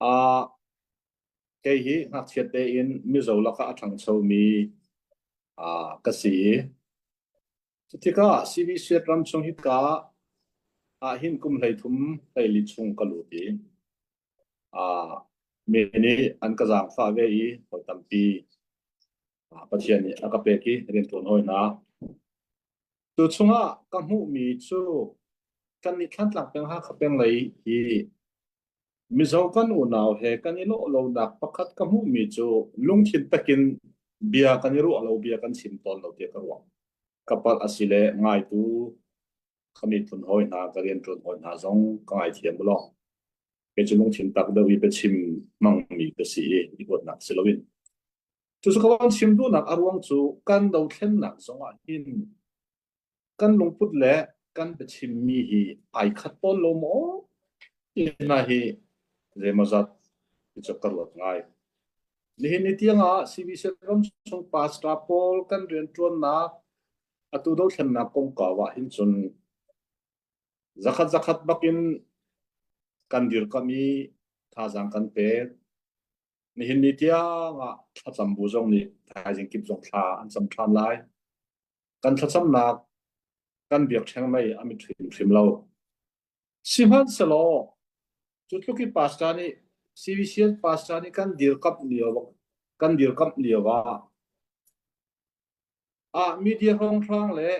Uh, kei hi ngakchia tein Mizo lakah a ṭhangchomi uh, ka si i cutikah CBC ram chung hika ah hin kum 13 hleili chung ka lut i uh, mi nih an ka zaangfah ve i hawi tampi Pathian nih a ka pek i rianṭuan hawi hna. Tu chungah ka hmuhmi cu kannih Thlantlang peng Hakha peng lei hi Mizo kan unau he kan i lawh lonak pakhat ka hmuhmi cu lungthin takin bia kan i ruah lo bia kan chim tawn lo tiah ka ruah. Ka palh a si le ngaitu ka miphun hawi hna ka rianṭuan hawi hna zong ka ngaithiam u law. Kei cu lungthin tak deuh i biachim hmangmi ka si i i huatnak si loin. Cucu ka van chim duhnak a ruang cu kan dothlennak zongah hin kan lungput le kan biachimmi hi ai khat tawn lo maw tina hi zeimawzat ti cu ka ruat ngai. Nihin ni tiangah CBC ram chung pastor pawl kan rianṭuannak atu dothlennak kongkau ah hin cun zakhat zakhat bakin kan dirkamh i thazaang kan pek. Nihin ni tiangah thlacam bu zong nih thaizing kip zong thla an cam ṭhan lai. Kan thlacamnak kan biakṭheng mei a mit hrimhrim lo. Sihmanhsehlaw cu tluk i pastor nih CBCS pastor nih kan dirkamh lio kan dirkamh lio ah ah media hrawnghrang le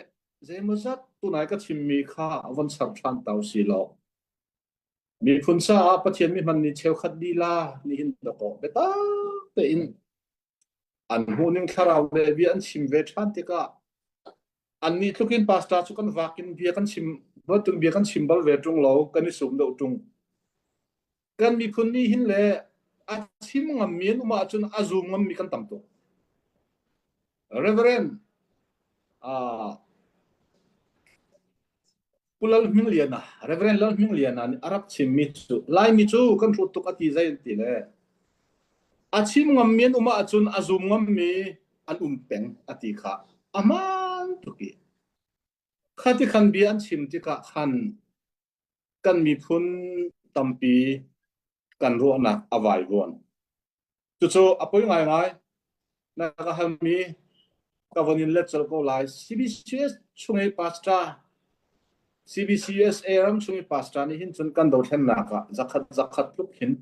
zeimawzat tunai ka chimmi kha von char ṭhan ta usih law Miphun caah Pathian mi hman ni cheukhat lila nihin dawkaw biatak tein an hmuhning thlarau le bia an chim ve ṭhan tikah annih tluk in pastor cu kan vak in bia kan chim bantuk bia kan chim bal ve ṭung lo kan i sum deuh ṭung. Kan miphun nih hin le a chim ngammi an um ahcun a zum ngammi kan tam tuk. Reverend uh, Pu Lal Hming Liana, Reverend Lal Hming Liana nih a rak chimmi cu Laimi cu kan hrut tuk a ti zei an ti le a chim ngammi an um ahcun a zum ngammi an um peng a ti kha a hmaan tuk i kha ti khan bia an chim tikah khan kan miphun tampi kan ruahnak a vaivuan. Cucu a poi ngaingai. Na ka halmi ka von in let colh ko lai. CBCS chung i pastor CBCUSA ram chung i pastor nih hin cun kan dothlennak ah zakhat zakhat tluk hin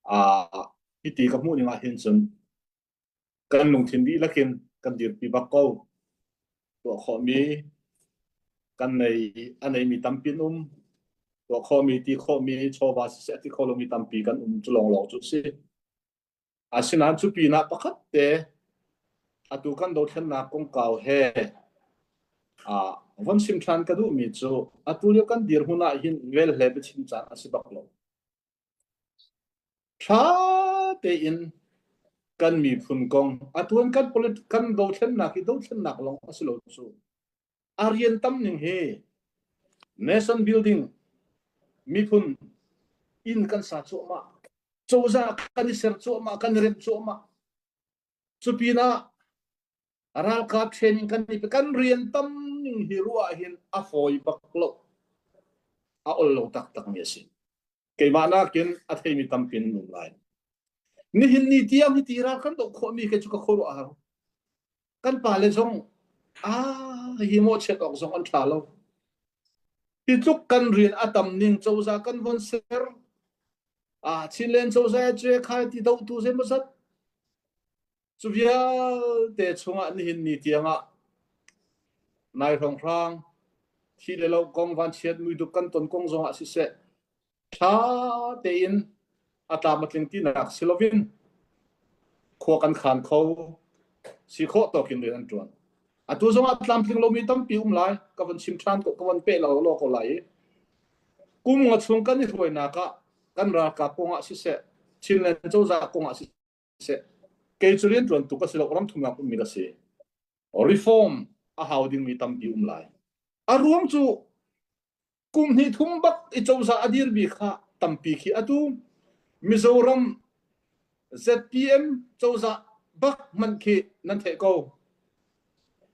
aa hiti ka hmuh ning ah hin cun kan lungthin dihlak in kan dirpi bak ko. Tuah khawhmi kan nei a neimi tampi an um. Tuah khawhmi, ti khawhmi, chawva siseh ti kho lomi tampi kan um cu lawnglawng cu si. Asinain cu pinah pakhat te atu kan dothlennak kongkau he ah von chim ṭhan ka duhmi cu atu lio kan dirhmun ah hin velhle biachim caan a si bak lo. Ṭha tein kan miphun kong atu an kan polit kan dothlennak hi dothlennak lawng a si lo cu. A rian tam ning hi nation building miphun inn kan sa cuahmah cozah kan i ser cuahmah kan i remh cuahmah cu pinah ralkap training kan i kan rian tam ning hi ruah hin a fawi bak lo a ol lo taktak mi a si keimah nakin a theimi tampi an um lai nihin ni tiang hi ti ral kan doh khawhmi ke cu ka khuaruah har kan pale zong ah hi mawhchiat awk zong an ṭha lo hi tluk kan rian a tam ning cozah kan von ser ah Chinland cozah cu khai ti dohtu zeimawzat Cu vialte chungah nihin ni tiangah nai hrawnghrang thi le lo kong vanchiat muiduk kan ton kong zongah siseh ṭha tein a tlam a tling tinak si loin khua kan khan kho si khawh tawkin rian an ṭuan. Atu zongah tlamtling lomi tampi um lai ka von chim ṭhan ko ka von peh lo law ko lai i kum nga chung kan i hruainak ah kan ralkap kongah siseh Chinland cozah kongah siseh seh kei cu rianṭuan tu ka si lo ram thumnak ummi ka si reform a hau dingmi tampi um lai a ruang cu kum hnih thum bak i cozah a dirmi kha tampi khi atu Mizoram ZPM cozah bak hmanh khi nan theih ko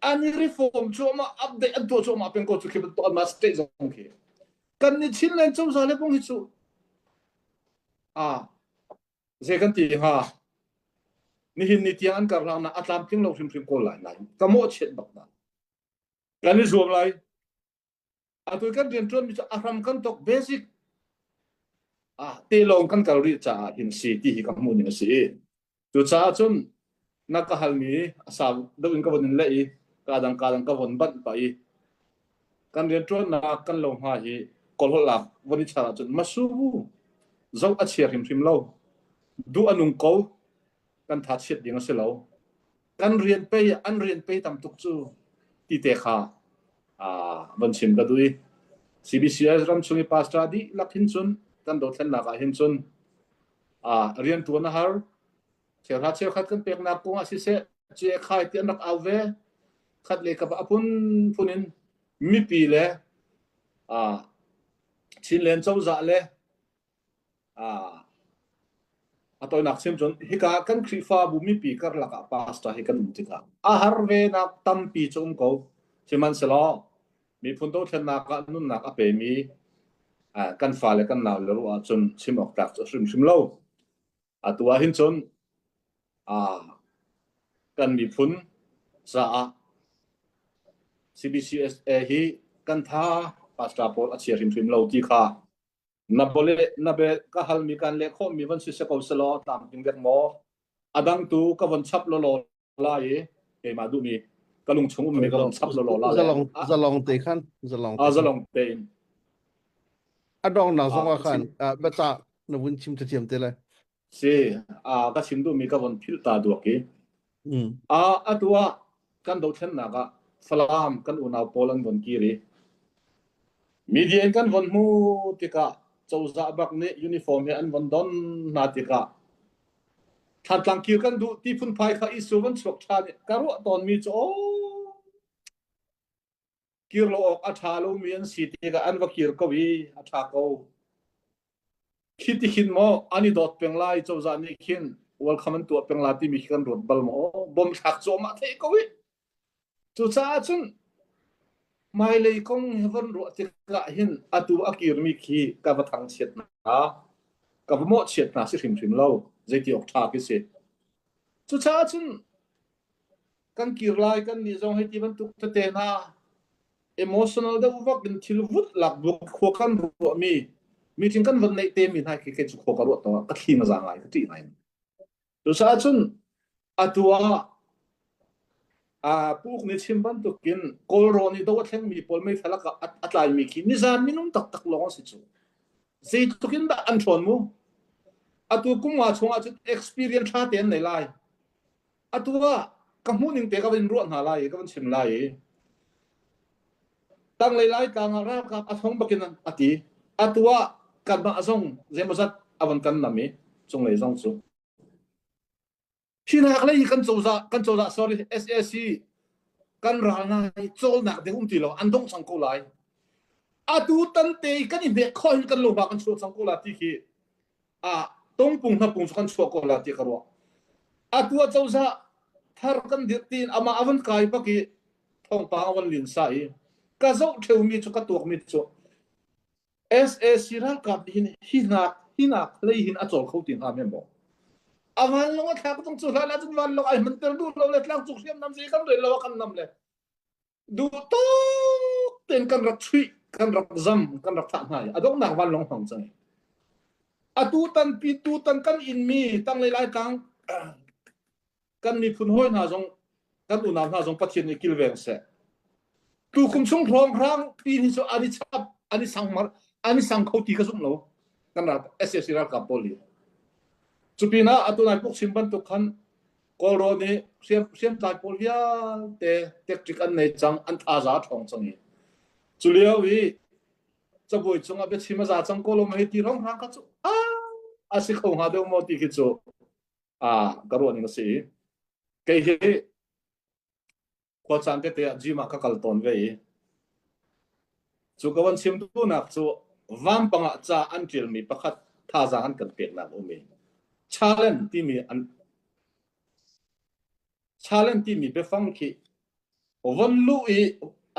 an i reform cuahmah update an tuah cuahmah peng ko cu khi bantuk anmah state zong khi kan ni Chinland cozah le kong hi cu. Ah, zei kan ti hnga? Nihin ni tiang an karhlang a tlamtling lo hrimhrim ko lai nain ka mawhchiat bak na. Kan i zuam lai. Atu kan rianṭuanmi cu a hram kan tok basic ah te lawng kan kal rih caah hin si ti hi ka hmuh ning a si. Cucaah cun na ka halmi a sau deuh in ka von in leh i ka dang ka dang ka von banh pah i kan rianṭuannak kan lo hma hi kawlholh von i char ahcun masu zoh a chia hrimhrim lo. Duh a nung ko kan tha chiat ding a si lo. Kan rian pei an rian pei tam tuk cu ti te kha von chim ka duh i CBCS ram chung i pastor dihlak hin cun kan dothlennak ah hin cun rianṭuan a har. Cheuhra cheukhat kan peknak kong ah siseh cie khai ti an rak au ve. Khat le kap a phunphun in mipi le Chinland cozah le a tawinak chim cun hika kan Khrihfabu mipi karlak ah pastor hi kan um tikah a har ve nak tampi cu um ko. Sihmanhsehlaw miphun dothlennak ah nunnak a pemi kan fale kan nau le ruah ahcun chim awk tlak cu hrimhrim lo. Atu ah hin cun kan miphun caah CBCSA hi kan tha pastor pawl a chia hrimhrim lo ti kha na bole na be ka halmi kan leh khawhmi van si se ko selaw tlamtling dek maw a dang tu ka von chap lawlaw lai i keimah duhmi ka lung chung ummi ka von chap lawlaw la le Zalong zalong te khan zalong te a zalong tein a dongnak zong ah khan biacah na vun chim thiam te lai si a ka chim duhmi ka von philh ta duak i a atu ah kan dothlennak ah Falam kan unau pawl an von kir i media in kan von hmu tikah cozah bak nih uniform he an von don hna tikah Thlantlang kir kan duh ti phunphai kha Isu van chuak ṭhan i ka ruah tawnmi cu aw kir lo awk a ṭha lomi an si tikah an va kir ko i a ṭha ko. Khi ti khin maw an i dawt peng lai cozah nih khin welcome an tuah peng la timi khi kan ruat bal maw bom thlak cuahmah theih ko i Cucaah cun hmailei kong hi von ruah tikah hin atu a kirmi khi ka va thangchiat hna, ka va mawhchiat hna si hrimhrim lo. Zeiti awk ṭha khi si. Cucaah cun kan kir lai kan nih zong hei ti bantuk tete hna emotional deuh vak in thil vut lak bu khua kan ruahmi meeting kan von neih te mi hna khi kei cu khua ka ruah to ka thli na za ngai ka ṭih ngai. Cucaah cun atu ah aa Puk nih chim bantukin Kawlrawn i do a thlengmi pawl meithal a, a tlaimi khi nizan minung taktak lawng a si cu. Zeitluk in dah an ṭhawn mu? Atu kum nga chung ahcun experience ṭha te an nei lai. Atu ah ka hmuhning te ka van ruah hna lai i ka van chim lai i tanglei Laitlang ah ralkap a thong bakin a ti. Atu ah kanmah zong zeimawzat a van kan nam i cunglei zong cu. Hinak lei kan cozah kan cozah sorry SAC kan ral hna hi cawlnak ding um ti lo an dong cang ko lai. Atu tan te kan i hnek khawh hin kan lo ba kan chuak cang ko la ti khi a tongpung hnapung cu kan chuak ko la ti ka ruah. Atu a cozah thar kan dirh tiin amah a van kai bak i thawngpang a van lin sa i ka zoh ṭheumi cu ka tuakmi cu SAC ralkap nih hin hi hnak hi nak hlei hin a cawl kho ti hnga men maw? A vanlawng a thlak tung cu hlan ahcun vanlawng ai hmanter duh lo le tlangcung hriamnam zei kan rel lo a kan nam le duh tuk tein kan rak chuih kan rak zam kan rak thah hna i a donghnak vanlawng hmang cang atu tan pi tu tan kan inmi tanglei laitlang kan miphun hawi hna zong kan unau hna zong Pathian nih kilveng seh. Tu kum chung hrawng hrang pi ni cu an i chap an i sang mar an i sang kho ti ka zumh lo kan ral SAC ralkap pawl hi. Cupinah atu nai puk chim bantuk khan Kawlrawn i hriam hriamtlai pawl vialte tactic an nei cang an thaza ṭhawng cang i cu lio i cabuai cungah biachim a za cang ko lo ma hei ti hrang hrang kha cu a si kho hnga deuh maw ti khi cu ah ka ruah ning a si i kei hi khua caan tete ah gym ah ka kal tawn ve i cu ka van chim duhnak cu vampang ah ca an ṭialmi pakhat thazaang an kan peknak um i challenge timi an challenge timi biafang khi von luh i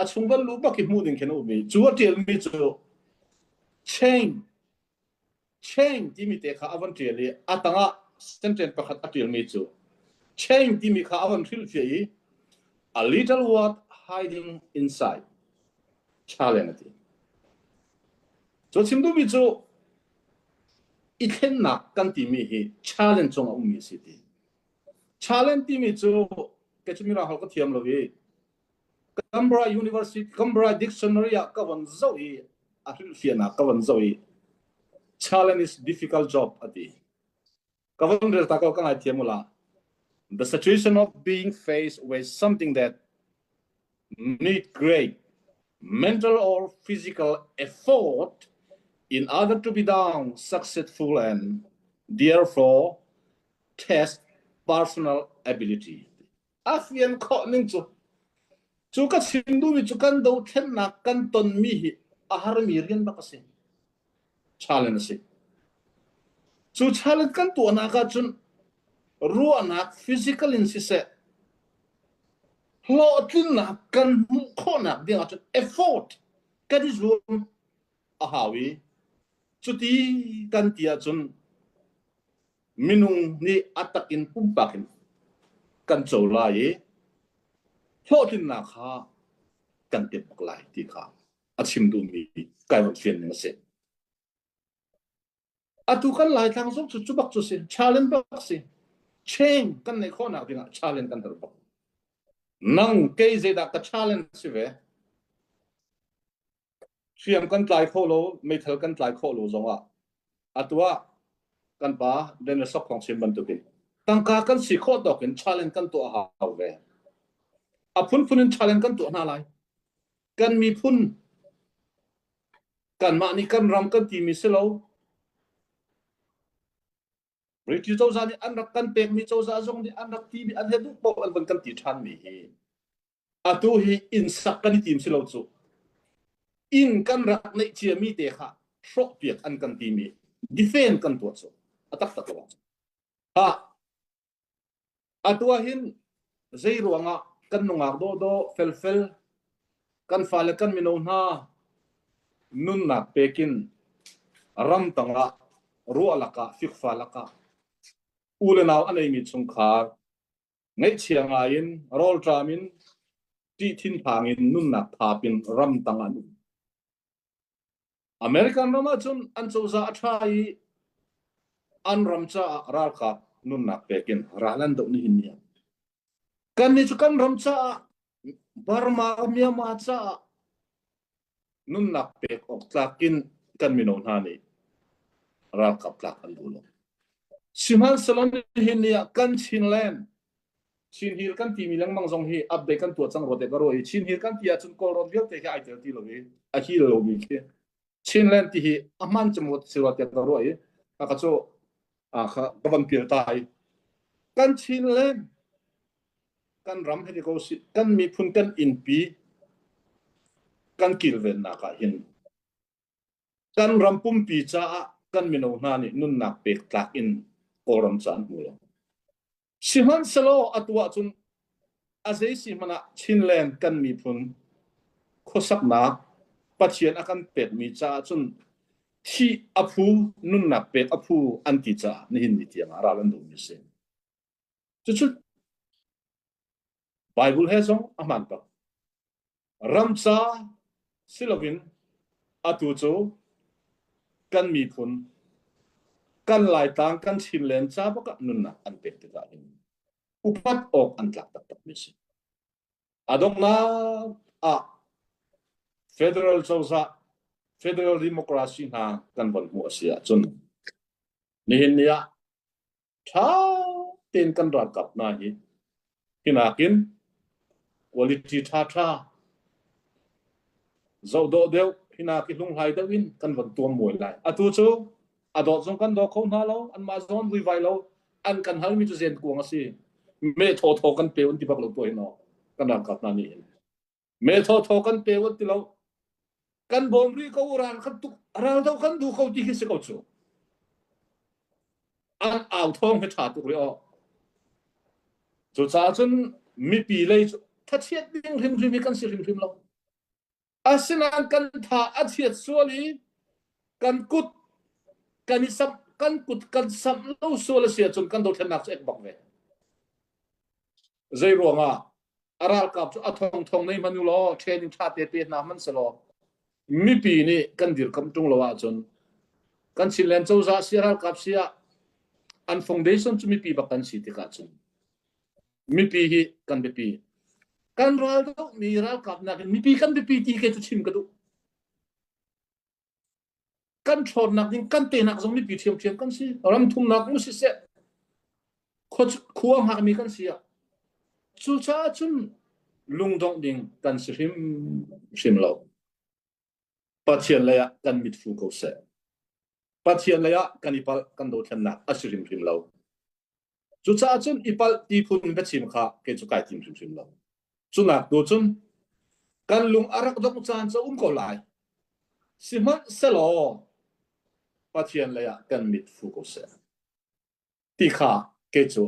a chung von luh bak i hmuh ding khin a um i cu a ṭialmi cu change. Chain timi te kha a von ṭial i a tangah sentence pakhat a ṭialmi cu chain timi kha a von hrilhfiah i a little word hiding inside challenge a ti. Cu chim duhmi cu i thlennak kan timi hi challenge cung a ummi a si ti. Challenge timi cu kei cu mirang holh ka thiam lo i Canberra University Canberra Dictionary ah ka von zoh i a hrilhfiahnak ka von zoh i challenge is difficult job a ti. Ka von rel ta ko ka ngaithiam ula. The situation of being faced with something that need great mental or physical effort in order to be done successful and therefore test personal ability. A fian khawh ning cu cu ka chim duhmi cu kan dothlennak kan tonmi hi a harmi rian bak a si. Challenge a si. Cu challenge kan tuahnak ahcun ruahnak physical in siseh hlawhtlinnak kan hmuh khawhnak ding ahcun effort kan i zuam a hau i cuti kan ti ahcun minung nih a tak in pumpak in kan co lai i hlawhtlinnak kha kan tep bak lai ti kha a chim duhmi kai von fian ning a si. Atu kan Laitlang zong cu cu bak cu si challenge bak si. Change kan neih khawhnak dingah challenge kan herh bak. Nang kei zeidah ka challenge si ve? Hriam kan tlai kho lo, meithal kan tlai khawh lo zongah atu ah kan pa Daniel Sok Thawng chim bantukin tangka kan si khawh tawk in challenge kan tuah hau ve. A phunphun in challenge kan tuah hna lai. Kan miphun kanmah nih kan ram kan timi si lo. British cozah nih an rak kan pekmi cozah zong nih an rak timi an he duh paoh an van kan ti ṭhanmi hi atu hi inn sak kan i tim si lo cu inn kan rak neih ciami te kha hrawhpiak an kan timi defend kan tuah cu a taktak lo ha atu ah hin zei ruangah kan nungak dawdawh felfel kan fale kan mino hna nunnak pekin ram tangah ruah lakah fikfa lakah u le nau a neimi chungkhar Ngaihchia ngai in rawlṭam in ṭih thinphang in nunnak thap in ramtang an um. American ram ahcun an cozah a ṭha i an ram caah ralkap nunnak pek in ral an doh nihin ni ah. Kannih cu kan ram caah Burma, Myanmar caah nunnak pek awk tlak in kan mino hna nih ralkap tlak an duh lo. Sihmanhsehlaw nihin ni ah kan Chinland Chin Hill kan timi lengmang zong hi update kan tuah cang rua te ka ruah i Chin Hill kan ti ahcun Kawlrawn vialte khi ai tel ti lo i a hil lomi khi Chinland ti hi a hman cem si rua tiah ka ruah i a ka cu a kha ka van pial ta i kan Chinland kan ram hei ti ko sih kan miphun kan innpi kan kilvennak ah hin kan ram pumpi caah kan mino hna nih nunnak pek tlak in Kawlram ca an hmu lo. Sihmanhsehlaw atu ahcun a zei si hmanh ah Chinland kan miphun khuasaknak Pathian a kan pekmi caah cun thih a phu nunnak pek a phu an ti caah nihin ni tiang ah ral an duhmi a si. Cucu Bible he zong a hmaan bak. Ramca si loin atu cu kan miphun kan Laitlang kan Chinland ca bak ah nunnak an pek tikah hin upat awk an tlak taktak mi si. A donghnak ah federal cozah federal democracy hna kan von hmuh a si ahcun nihin ni ah ṭha tein kan ralkap hna hi hinakin quality ṭhaṭha zohdawh deuh hinak i hlunghlai deuh in kan von tuam mawi lai. Atu cu a dawt zong kan daw kho hna lo, anmah zong an vuivai lo, an kan halmi cu zen kuang a si. Me thaw thaw kan pe un ti bak lo tuah hin kan ralkap hna nih hin. Me thaw thaw kan pe un ti lo. Kan bawm rih ko ral kan tuk ral do kan duh ko ti khi si ko cu. An au thawng hi ṭha tuk rih aw. Cucaah cun mipi lei cu thachiat ding hrimhrim hi kan si hrimhrim lo. Asinain kan tha a chiat sual i kan kut. Kan i samh kan kut kan samh lo sual a si ahcun kan dothlennak cu ek bak ve. Zei ruangah a ralkap cu a thong thong nei hmanh u law training ṭha te pe hna hmanh selaw mipi nih kan dirkamh ṭung lo ahcun kan Chinland cozah si ralkap si ah an foundation cu mipi bak kan si tikah cun mipi hi kan biapi. Kan ral dohmi ralkap nakin mipi kan biapi ti ke cu chim ka duh. Kan ṭhawnnak ding kan tenak zong mipi ṭhiamṭhiam kan si. Ram thumnak mu siseh khua hngakmi kan si ah cucaah cun lungdongh ding kan si hrim hrim lo. Pathian lei ah kan mit fu ko seh. Pathian lei ah kan i palh kan dothlennak a si hrimhrim lo. Cucaah cun i palh ti phun biachim kha kei cu kai tim hrimhrim lo. Cunak tu cun kan lung a rak dongh caan cu um ko lai. Sihmanhsehlaw Pathian lei ah kan mit fu ko seh. Ti kha kei cu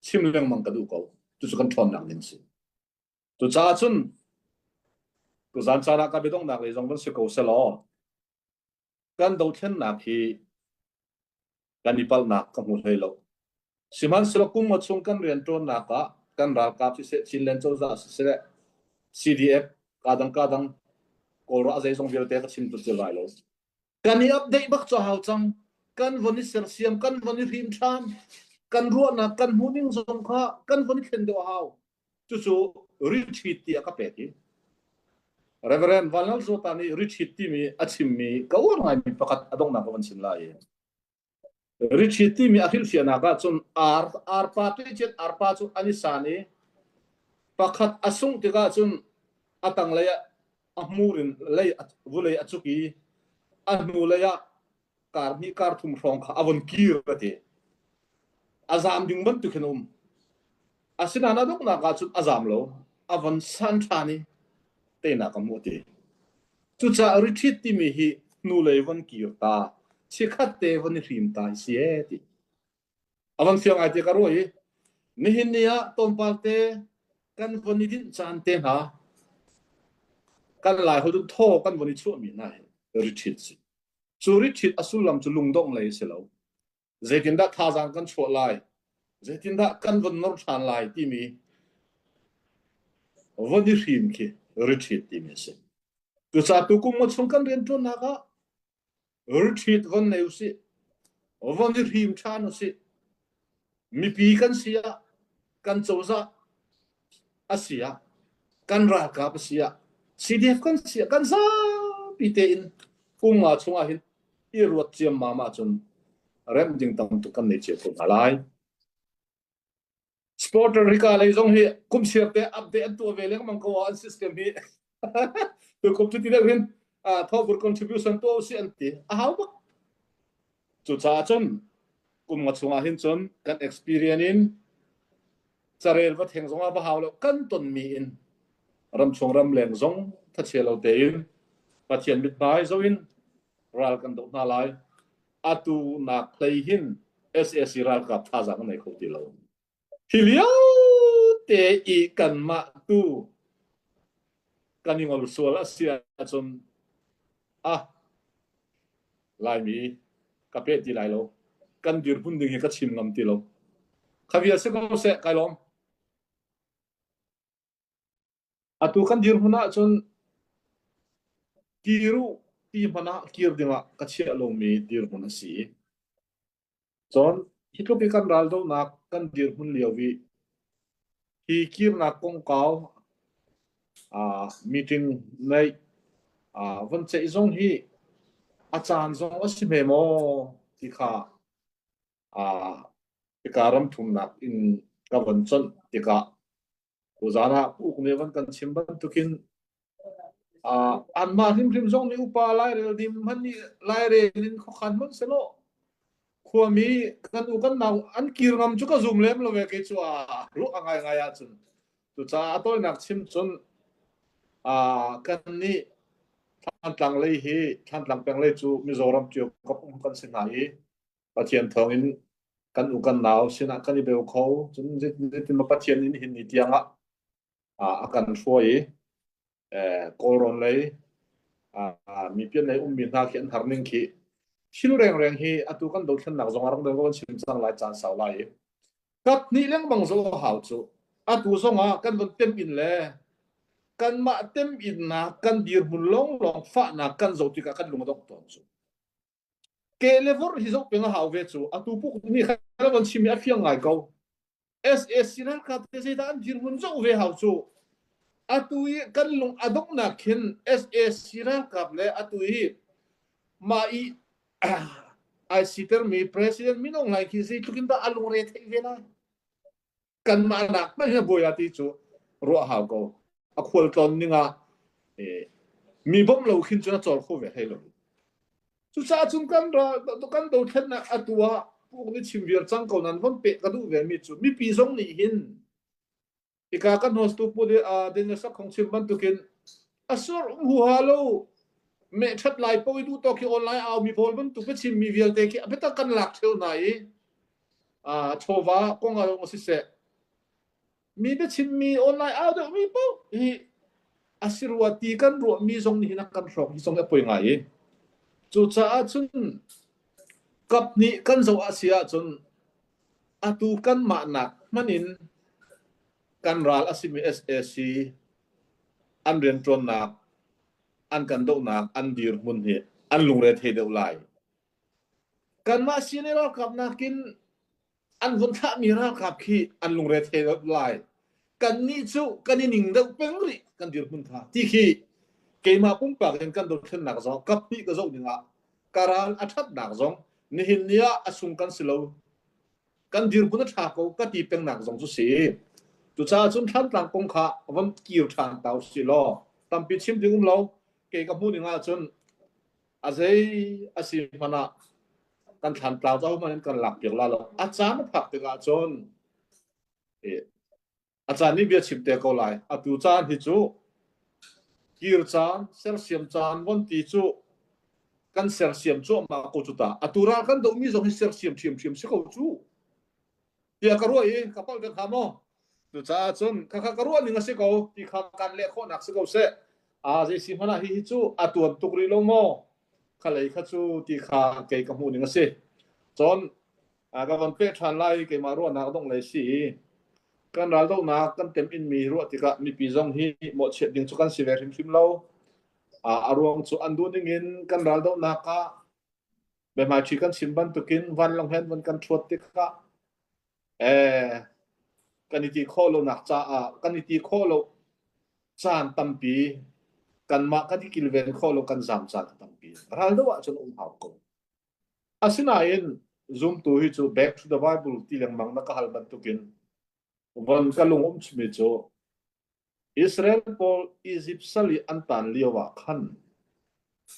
chim lengmang ka duh ko. Cucu kan ṭhawnnak ding si. Cucaah cun tuzan caan ah ka biadonghnak lei zong van si ko selaw kan dothlennak hi kan i palhnak ka hmu hlei lo. Sihmanhsehlaw kum nga chung kan rianṭuannak ah kan ralkap siseh, Chinland cozah siseh, CDF kadang kadang Kawlra zeizong vialte ka chim tu lai lo. Kan i update bak cu hau cang. Kan von i sersiam, kan von i hrim ṭhan, kan ruahnak, kan hmuhning zong kha kan von i thlen deuh a hau. Cucu retreat tiah ka pek i Reverend Vanlal Zawta nih retreat timi a chimmi ka uar ngaimi pakhat a donghnak ka van chim lai i retreat timi a hrilhfiahnak ah cun ar arpa tuicet arpa cu an i san i pakhat a sungh tikah cun a tanglei ah a hmur in lei vulei a cuk i a hnu lei ah kar hnih kar thum hrawng kha a von kir a ti. A zam ding bantuk hin a um. Asinain a donghnak ah cun a zam lo. A von san ṭhan i teinak a hmuh a ti. Cucaah retreat timi hi hnulei von kir ta, chikkhat te von i hrim ta hi si ee ti. A van fiang ai ti ka ruah i nihin ni ah tlawmpal te kan von i dinh caan te hna kan lai holh thaw kan von i chuahmi hna hi retreat si. Cu retreat a sullam cu lungdongh lei a si lo. Zeitindah thazaang kan chuah lai? Zeitindah kan von nor ṭhan lai timi von i hrim khi retreat timi a si. Cucaah tukum chung kan rianṭuannak ah retreat von nei usih, von i hrim ṭhan usih. Mipi kan si ah, kan cozah a si ah, kan ralkap a si ah, CDF kan si ah, kan zapi tein kum nga chungah hin i ruat ciammam ahcun remh ding tam tuk kan nei cio ko hna lai. Sporter Rica lei zong hi kum sir te update an tuah ve lengmang ko an system hi. Tu kum cu ti deuh hin thawbur contribution tuah usih an ti. A hau bak. Cucaah cun kum nga chungah hin cun kan experience in carel va theng zong ah va hau lo kan tonmi in ramchung ramleng zong thachia lo tein Pathian mithmai zo in ral kan doh hna lai. Atu nak hlei hin SAC ralkap thazaang an nei kho ti lo. Hi lio te i kanmah tu kan i ngol sual a si ahcun ah Laimi ka pe ti lai lo. Kan dirhmun ding hi ka chim ngam ti lo. Kha vial si ko seh kai lawm. Atu kan dirhmun ahcun kir u ti hmanh ah kir dingah ka chiah lomi dirhmun a si. Cun hi tluk i kan raldohnak kan dirhmun lio i hi kirnak kongkau uh, meeting neih uh, von ceih zong hi a caan zong a si hme maw ti kha uh, hika ram thumnak in ka von chonh tikah Tuzaan ah uk nih van kan chim bantukin uh, anmah hrimhrim zong nih upa lairel dim hman nih lairel in khuakhan hmanh selaw khuami kan u kan nau an kir ngam cu ka zum lem lo ve kei cu a ruah a ngai ngai ahcun cucaah a tawinak chim cun uh, kan nih Thantlang lei hi Thantlang peng lei cu Mizoram cio kap um kan si hna i Pathian thawngin kan u kan nau sinah kan i beu kho cun zeitin ma Pathian in hin ni tiang ah a kan hruai i Kawlrawn lei mipian lei ummi hna khi an har ning khi. Thil rengreng hi atu kan dothlennak zong a rak deuh kan chim cang lai caan sau lai i kap hnih lengmang zo hau cu atu zong ah kan von tem in le kanmah tem innak kan dirhmun longlong fahnak kan zo tikah kan lung a dongh tawn cu. Ke le vor hi zoh peng a hau ve cu atu puk ni kha von chim i a fiang ngai ko. SAC ralkap te zeidah an dirhmun zoh ve hau cu. Atu i kan lung a donghnak khin SAC ralkap le atu i mah i ai sitermi president Min Aung Hlaing khi zeitluk in dah a lungre theih ve lai. Kanmah nak hmanh hi buai ti cu ruah hau ko. A khualtlawn ning ah mi bawmh lo khin cun a cawr kho ve hlei lo. Cucaah cun kan ral kan dothlennak atu ah puk nih chim viar cang ko nan von peh ka duh ve mi cu mipi zong nih hin hika kan hostu pu Daniel Sakhong chim bantukin a sur um huha lo meh ṭhat lai po i duh tawk khi online au mi pawl bantuk ka chim mi vialte khi a biatak kan lak ṭheo hna i chawva kong ah zong siseh Mi biachimmi online au deuhmi paoh hi a si rua ti kan ruahmi zong nih hin a kan hrawk hi zong a poi ngai i cucaah cun kap nih kan zoh a si ahcun atu kanmah nak hmanh in kan ral a simi SAC an rianṭuannak an kan dohnak an dirhmun hi an lungre thei deuh lai. Kanmah CNA ralkap nakin an vun thlahmi ralkap khi an lungre thei lai. Kannih cu kan i ning deuh peng rih kan dirhmun kha ti khi keimah pumpak in kan dothlennak zong kaphnih ka zoh ning ah ka ral a ṭhatnak zong nihin ni ah a sung kan si lo kan dirhmun a ṭha ko ka ti pengnak zong cu si. Cucaah cun Thlantlang kong kha von kir ṭhan ta usih law tampi chim ding um lo kei ka hmuh ning ahcun a zei a si hmanh ah kan thlan tlau zau hmanh in kan lak piak la lo a caan a phak tikah cun a caan nih bia chim te ko lai atu caan hi cu kir caan sersiam caan von ti cu kan sersiam cuahmah ko cu ta atu ral kan dohmi zong hi sersiam ṭhiamṭhiam si ko cu tiah ka ruah i ka palh ve hnga maw? Cucaah cun khakha ka ruah ning a si ko ti kha kan leh khawhnak si ko seh. A zei si hmanh ah hihi cu a tuan tuk rih lo maw? Kha lei kha cu ti kha kei ka hmuh ning a si. Cun ka von peh ṭhan lai keimah ruahnak dongh lei si i kan raldohnak kan tem inmi ruah tikah mipi zong hi mawhchiat ding cu kan si ve hrimhrim lo. A ruang cu an duh ning in kan raldohnak ah Biahmaiṭhi kan chim bantukin vanlawng he an kan ṭhuat tikah eh, kan i ti khawh lonak caah kan i ti khawh lo caan tampi kanmah kan i kilven khawh lo kan zaam caan a tampi. Ral do ahcun um hau ko. Asinain zumtu hi cu back to the Bible ti lengmang na ka hal bantukin von ka lung um chimi cu Israel pawl Izipt sal i an taan lio ah khan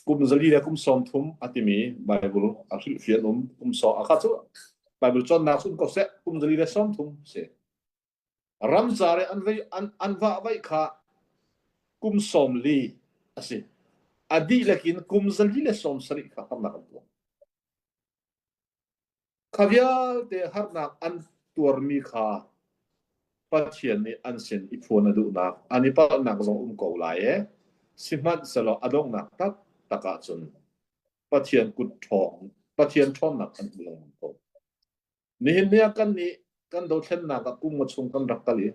kum zali le kum 30 a timi Bible a hrilhfiah um kum saw a kha cu Bible cawnnak cu um ko seh kum zali le 30 si ramcar i an vei an an vah vaih kha kum 40 a si a dihlak in kum zali le 70 kha harnak an tuah Kha vialte harnak an tuarmi kha Pathian nih an sin i phuan a duhnak, an i palhnak zong um ko lai e. Sihmanhsehlaw a donghnak taktak ahcun Pathian kut ṭhawng, Pathian ṭhawnnak an hmu lengmang ko. Nihin ni ah kannih kan dothlennak ah kum nga chung kan rak kal i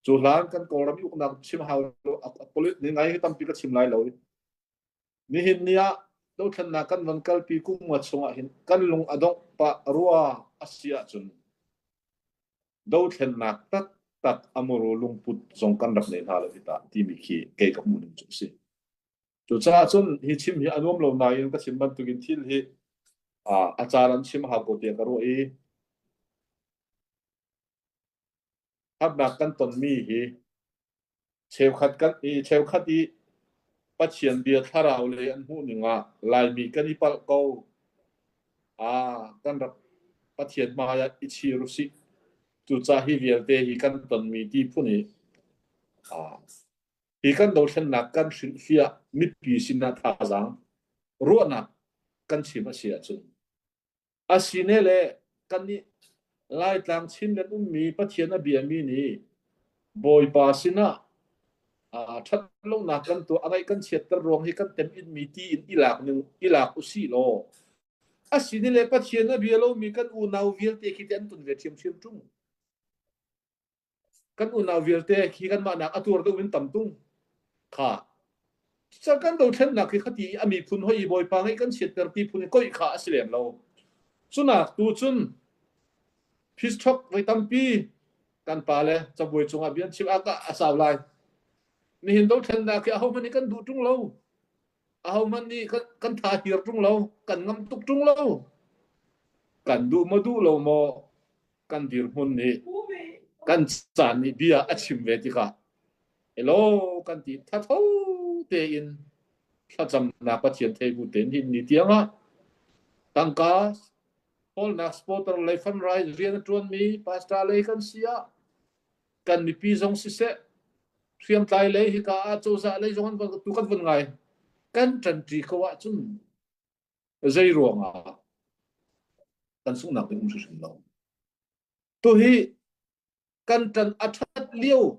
cu hlan kan Kawlram i uknak chim hau lo, ni ngai hi tampi ka chim lai lo i Nihin ni ah dothlennak kan von kalpi kum nga chungah hin kan lung a dongh pah rua a si ahcun dothlennak taktak a muru lungput zong kan rak nei hna lo hi tah timi khi kei ka hmuh ning cu a si. Cucaah cun hi chim hi a nuam lo nain ka chim bantukin thil hi a caan an chim hau ko tiah ka ruah i harnak kan tonmi hi Cheukhat kan i cheukhat i Pathian bia thlarau lei an hmuh ning ah Laimi kan i palh ko. Ah, kan rak Pathian hmai ah i chir usih. Cucaah hi vialte hi kan tonmi ti phun i ah, hi kan dothlennak kan hrilhfiah mipi sinah thazaang ruahnak kan chim a si ahcun Asine le kannih Laitlang Chinland ummi Pathian a biami nih Bawipa sinah ṭhat lonak kan tuah, a ngaih kan chiatter ruang hi kan tem inmi ti in i lak ning i lak usih law. Asini le Pathian a bia lomi kan unau vialte khi te an tun ve ṭhiamṭhiam ṭung. Kan unau vialte khi kanmah nak a tuar deuh in tam tung. Kha. Cucaah kan dothlennak hi khati i a miphun hoi i Bawipa ngeih kan chiatter ti phun i koih kha a si lem lo. Cunak tu cun peace talk voi tampi kan pa le cabuai cungah bia an chim ah a sau lai. Nihin dothlennak hi ahohmanh nih kan duh ṭung lo. Ahohmanh nih kan tha hir ṭung lo. Kan ngam tuk ṭung lo. Kan duh maw duh lo maw kan dirhmun nih kan caan nih bia a chim ve tikah elaw kan ti thatho tein thlacamnak Pathian thei bu tein hin ni tiangah tangka hawlnak supporter lei fundraise rian a ṭuanmi pastor lei kan si ah kan mipi zong siseh hriamtlai lei hika ah cozah lei zong an tu kan vun ngai kan ṭanṭi ko ahcun zei ruangah kan sunghnak ding um hrimhrim lo. Tuhi kan ṭan a ṭhat lio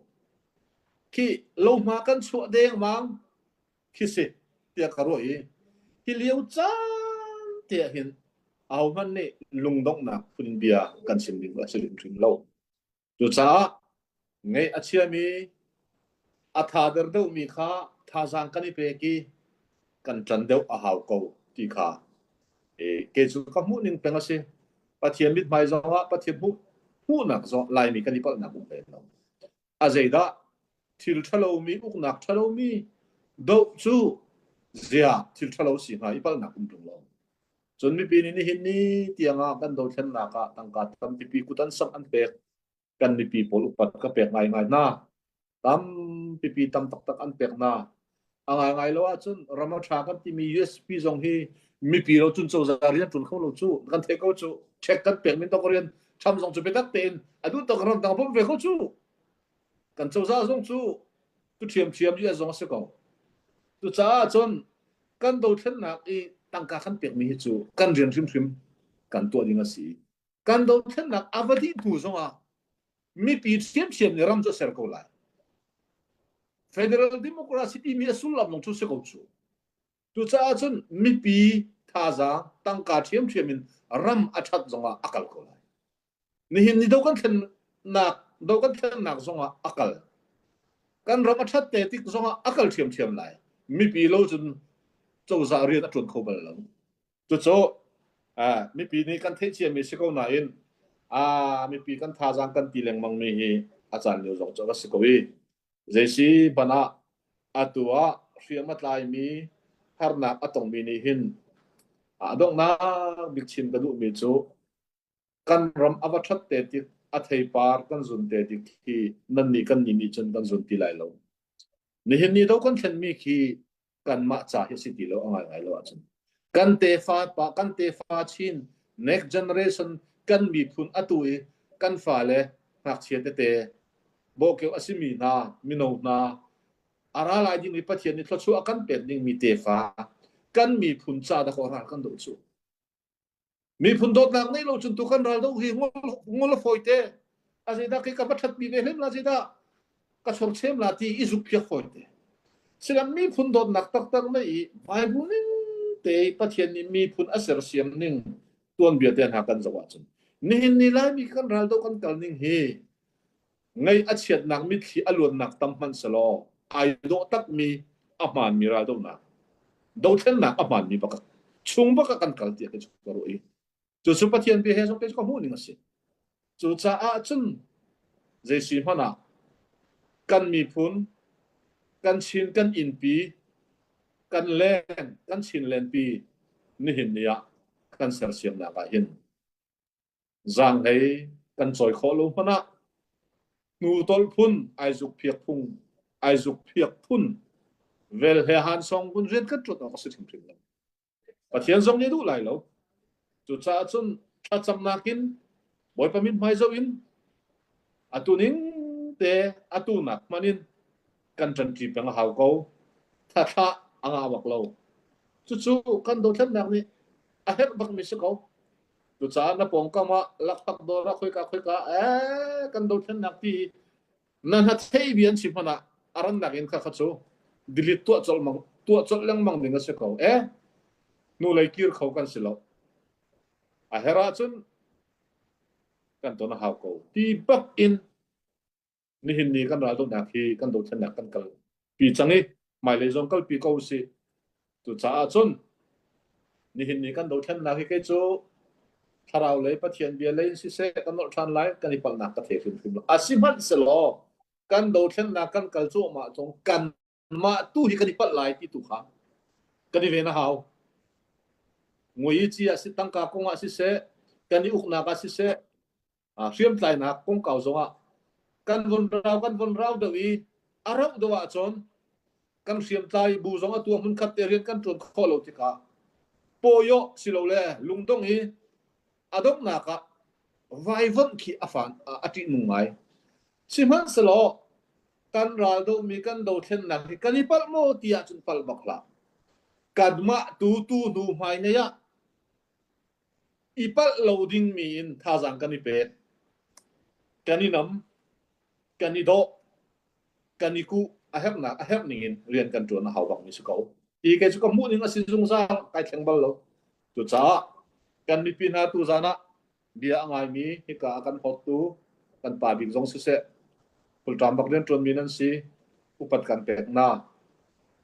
khi lohma kan chuah dengmang khi si tiah ka ruah i hi lio caan te ah hin ahohmanh nih lungdonghnak phun bia kan chim ding a si hrimhrim lo. Cucaah ngeih a chiami a thader deuhmi kha thazaang kan i pek i kan ṭan deuh a hau ko ti kha kei cu ka hmuh ning peng a si. Pathian mithmai zongah Pathian hmuh hmuhnak zong Laimi kan i palhnak um hlei lo. A zeidah thil ṭhalomi uknak ṭhalomi doh cu zia thil ṭhalo si hnga i palhnak um ṭung lo. Cun mipi nih nihin ni tiangah kan dothlennak ah tangka tampipi kut an samh an pek. Kan mipi pawl upat ka pek ngaingai hna. Tampipi tam taktak an pek hna. A ngaingai lo ahcun ram a ṭha kan timi USP zong hi mipi lo cun cozah rian ṭuan kho lo cu kan theih ko cu. Check kan pek min tok rian ṭham zong cu biatak tein a duh tok ram dang bawmh ve ko cu. Kan cozah zong cu tu ṭhiamṭhiam US zong a si ko. Cucaah cun kan dothlennak i tangka kan pekmi hi cu kan rian hrimhrim kan tuah ding a si. Kan dothlennak a va dih hnu zongah mipi ṭhiamṭhiam nih ram cu a ser ko lai. Federal democracy timi a sullam zong cu si ko cu. Cucaah cun mipi thazaang tangka ṭhiamṭhiam in ram a ṭhat zongah a kal ko lai. Nihin ni do kan thlennak do kan thlennak zongah a kal. Kan ram a ṭhat te tik zongah a kal ṭhiamṭhiam lai. Mipi lo cun cozah rian a ṭuan kho bal lo. Cucu mipi nih kan theih ciami si ko nain mipi kan thazaang kan ti lengmang mi hi a caan lio zong cu a si ko i zeisi hmanh ah atu ah hriam a tlaimi harnak a tongmi nih hin a donghnak bik chim ka duhmi cu kan ram a va ṭhat te tik a theipar kan zun te tik khi nannih kan nih nih cun kan zun ti lai lo. Nihin ni do kan thlenmi khi kanmah ca hi si ti lo a ngaingai lo ahcun kan tefa pa kan tefa chin next generation kan miphun atu i kan fale ngakchia tete bawhkeuh a simi hna mino hna a ra lai dingmi Pathian nih thluachuah a kan pek dingmi tefa kan miphun ca dah kaw ral kan doh cu. Miphun dawtnak neih lo cun tu kan ral do hi ngol a fawi te. A zeidah khi ka va ṭhatpi ve hlem la zeidah ka chorchem la ti i zuk phiak fawi te. Silam miphun dawtnak taktak nei i Bible ning te Pathian nih miphun a sersiam ning tuanbia te hna kan zoh ahcun nihin ni Laimi kan ral do kan kal ning hi Ngaih a chiatnak mitthli a luannak tam hmanh selaw ai dawh takmi a hmaanmi raldohnak dothlennak a hmaanmi bak chung bak ah kan kal tiah kei cu ka ruah i cucu Pathian bia he zong kei cu ka hmuh ning a si. Cucaah cun zei si hmanh ah kan miphun kan Chin kan innpi kan leng kan Chin lenpi nihin ni ah kan sersiamnak ah hin Zaanghlei kan cawi khawh lo hmanh ah hnutolh phun ai zukphiak phung ai zukphiak phun vel he han song vun rian kan ṭuan awk a si hrimhrim lo. Pathian zong nih duh lai lo. Cucaah cun thlacamnak in Bawipa min hmai zoh in atu ning te atu nak hmanh in kan ṭanṭi peng a hau ko. Thla a ngah bak lo. Cucu kan dothlennak nih a herh bakmi si ko. Cucaah na pawngkam ah lakphak dawr ah khoika khoika ee kan dothlennak ti na hna thei bi an si hmanh ah a rannak in kha kha cu delete tuah colh mang tuah colh lengmang ding a si ko eh hnulei kir kho kan si lo. A herh ahcun kan ton a hau ko. Ti bak in nihin ni kan raldohnak hi kan dothlennak kan kal pi cang i hmailei zong kalpi ko usih. Cucaah cun nihin ni kan dothlennak hi kei cu thlarau lei Pathian bia lei in siseh kan nolh ṭhan lai kan i palhnak ka thei hrimhrim lo. Asihmanhsehlaw kan dothlennak kan kal cuahmah cung kanmah tu hi kan i palh lai ti tu kha kan i ven a hau. Ngui ci ah si tangka kong ah siseh kan i uknak ah siseh hriamtlainak kongkau zongah kan von rau kan von rau deuh i a rauh deuh ahcun kan hriamtlai bu zong atu hmun khat te rian kan ṭuan khawh lo tikah pawyaw silole lungdong i a donghnak ah vaivonh khi a fan a ṭihnung ngai. Sihmanhsehlaw kan ral dohmi kan dothlennak hi kan i palh maw ti ahcun palh bak hlah. Kanmah tu tu hnu hmai nei ah i palh lo dingmi in thazaang kan i pek. Kan i nam, kan i dawh, kan i kuh a herhnak a herh ning in rian kan ṭuan a hau bakmi si ko. Ti kei cu ka hmuh ning a si zungzal kai thleng bal lo. Cucaah kan mipi hna tu zan ah bia a ngaimi hika a kan hawttu kan pa bik zong siseh pulṭam bak rian ṭuanmi nan si upat kan pek hna.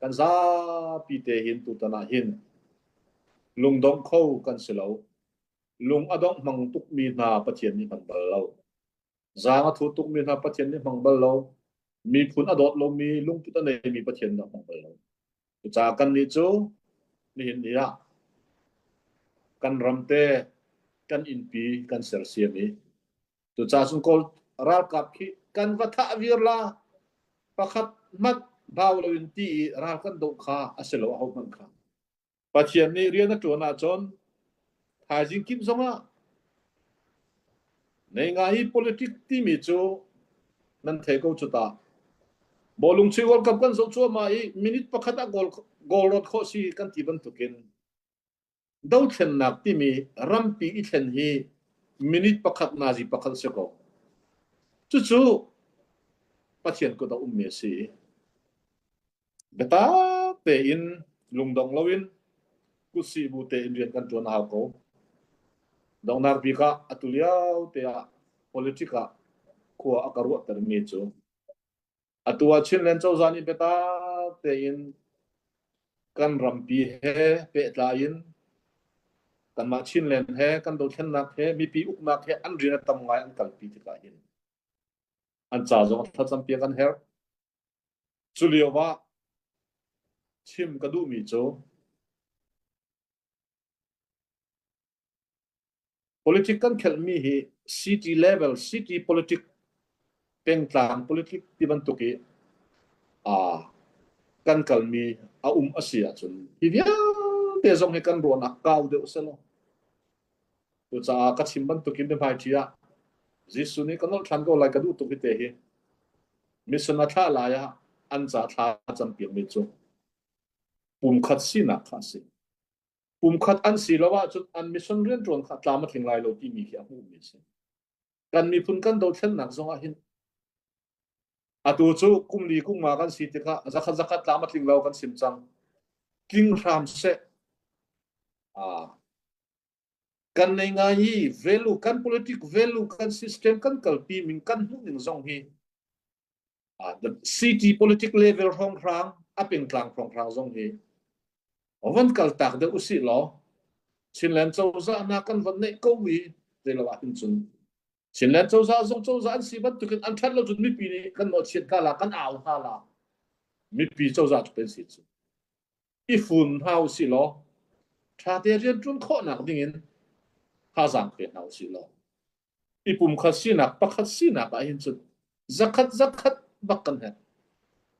Kan zapi te hin tutan ah hin Lungdong kho kan si lo. Lung a dongh hmang tukmi hna Pathian nih hmang bal lo. Zaang a thu tukmi hna Pathian nih hmang bal lo. Miphun a dawt lomi, lungput a neimi Pathian nih hmang bal lo. Cucaah kannih cu nihin ni ah kan ram te, kan innpi kan sersiam i cucaah cun Kawl ralkap khi kan va thah vir la pakhat hmanh bau loin ti i ral kan doh kha a si lo ahohmanh kha. Pathian nih rian a ṭuan ahcun thaizing kip zongah nei ngai i politic timi cu nan thei ko cu ta. Bawlung chuih World Cup kan zoh cuahmah i minute pakhat ah goal goal rawt khawh si kan ti bantukin dothlennak timi rampi i thlen hi minute pakhat nazi pakhat a si ko. Cucu Pathian kut a ummi a si. Biatak tein lungdong loin kutsih bu tein rian kan ṭuan a hau ko. Donghnak bik ah atu lio te ah politic ah khua a ka ruahtermi cu atu ah Chinland cozah nih biatak tein kan rampi he pehtlai in kanmah Chinland he kan dothlennak he mipi uknak he an rian a tam ngai an kalpi tikah hin an ca zong thlacam piak an herh. Cu lio ah chim ka duhmi cu politic kan khelhmi hi city level, city politic, pengtlang politic ti bantuk i aa kan kalmi a um a si ahcun hi vialte zong hi kan ruahnak kau deuh selaw Cucaah ka chim bantukin biahmaiṭi ah Jesuh nih ka nolh ṭhan ko lai ka duh tuk hi te hi. Mission a thlah lai ah an ca thla a campiakmi cu pumkhat sinak kha a si. Pumkhat an si lo ahcun an mission rianṭuan kha tlam a tling lai lo timi khi a hmuhmi a si. Kan miphun kan dothlennak zong ah hin atu cu kum li kum nga kan si tikah zakhat zakhat tlam a tling lo kan sim cang. Tling hram seh. Ah, kan nei ngai i value kan politic value kan system kan kalpi ning kan hmuh ning zong hi the city politic level hrawnghrang a pengtlang hrawnghrang zong hi van kal tak deuh usih law Chinland cozah na kan van neih ko i zeilo ah hin cun Chinland cozah zong cozah an si bantukin an that lo cun mipi nih kan mawhchiat hna la kan au hna la mipi cozah cu pen si cu i fun hna usih law ṭhate rianṭuan khawhnak dingin thazaang pe hna usih law i pumkhat sinak pakhat sinak ah hin cun zakhat zakhat bak kan herh.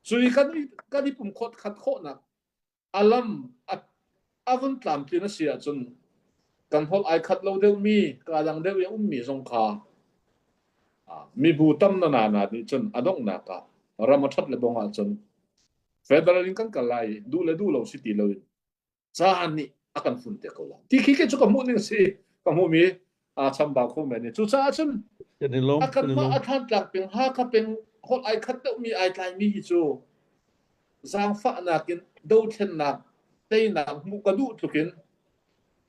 Cu i kan kan i pumkhat khat khawhnak a lam a, a vun tlamtlin a si ahcun kan holh ai khat lo deuhmi kaa dang deuh i a ummi zong kha mibu tam na na na nih cun a donghnak ah ram a ṭhat le bong ahcun federal in kan kal lai i duh le duh lo si ti loin caan nih a kan fun te ko lai ti khi ke cu ka hmuh ning si ka hmuhmi aa chambau kho men ni cucaah cun a kanmah a Thantlang peng Hakha peng holh ai khat deuhmi ai tlaimi hi cu zaangfahnak in dothlennak teinak hmuh ka duh tlukin.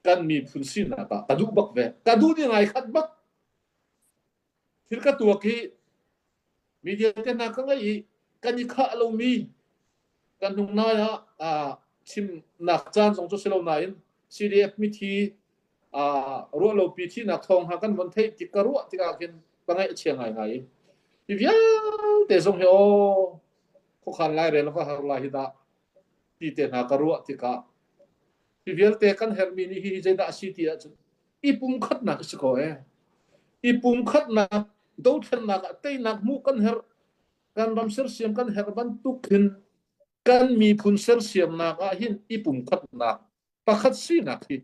Kan miphun sinak ah ka duh bak ve. Ka duh ni ngai khat bak. Thil ka tuak hi media te hna ka ngei i kan i khah lomi kan hnung nai ah chimnak caan zong cu si lo nain CDF mithi ruah lopi thihnak thawng hna kan von theih tik ka ruah tikah khin ka ngaih a chia ngaingai i hi vialte zong hi aw khuakhan lairel ka har lai hi dah ti te hna ka ruah tikah hi vialte kan herhmi nih hi zeidah a si ti ahcun i pumkhatnak a si ko ee. I pumkhatnak dothlennak ah teinak hmuh kan herh kan ram sersiam kan herh bantuk hin kan miphun sersiamnak ah hin i pumkhatnak pakhat sinak hi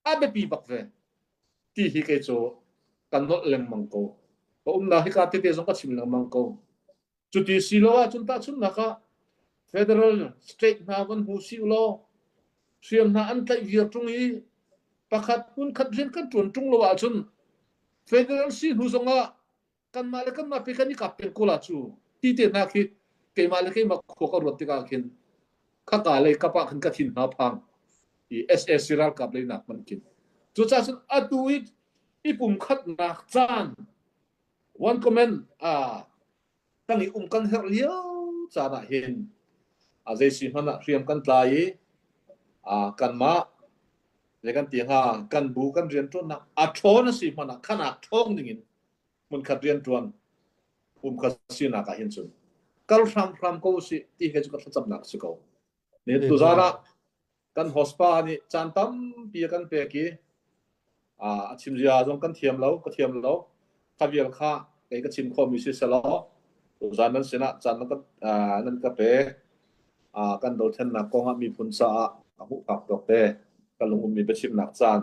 a biapi bak ve ti hi kei cu kan nolh lengmang ko. Ka umnak hika tete zong ka chim lengmang ko. Cuti si lo ahcun tahchunhnak ah federal state hna van hmu si law hriam hna an tlaih viar ṭung i pakhat hmunkhat rian kan ṭuan ṭung lo ahcun federal si hnu zongah kanmah le kanmah pe kan i kap peng ko la cu ti te hna khi keimah le keimah khua ka ruat tikah khin khaka lei kap ah khin ka thin hna phang i SAC ralkap lei nak man khin cucaah cun atu i i pumkhatnak caan One comment ah kan i um kan herh lio caan ah hin a zei si hmanh ah hriam kan tlai i a kanmah zei kan ti hnga kan bu kan rianṭuannak a ṭhawn a si hmanh ah khanak ṭhawng ding in hmunkhat rianṭuan pumkhat sinak ah hin cun kal hramhram ko usih ti he cu ka thlacamnak a si ko. Ne tuzaan ah kan hospa nih caan tampi a kan pek i a chim zia zong kan thiam lo ka thiam lo kha vial kha kei ka chim khawhmi si selaw tuzaan nan sinah caan nan ka nan ka pe kan dothlennak kong ah miphun caah a hmuh phak tawk te ka lung ummi biachimnak caan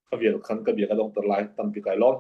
kha vial khan ka bia ka dongter lai tampi kai lawm.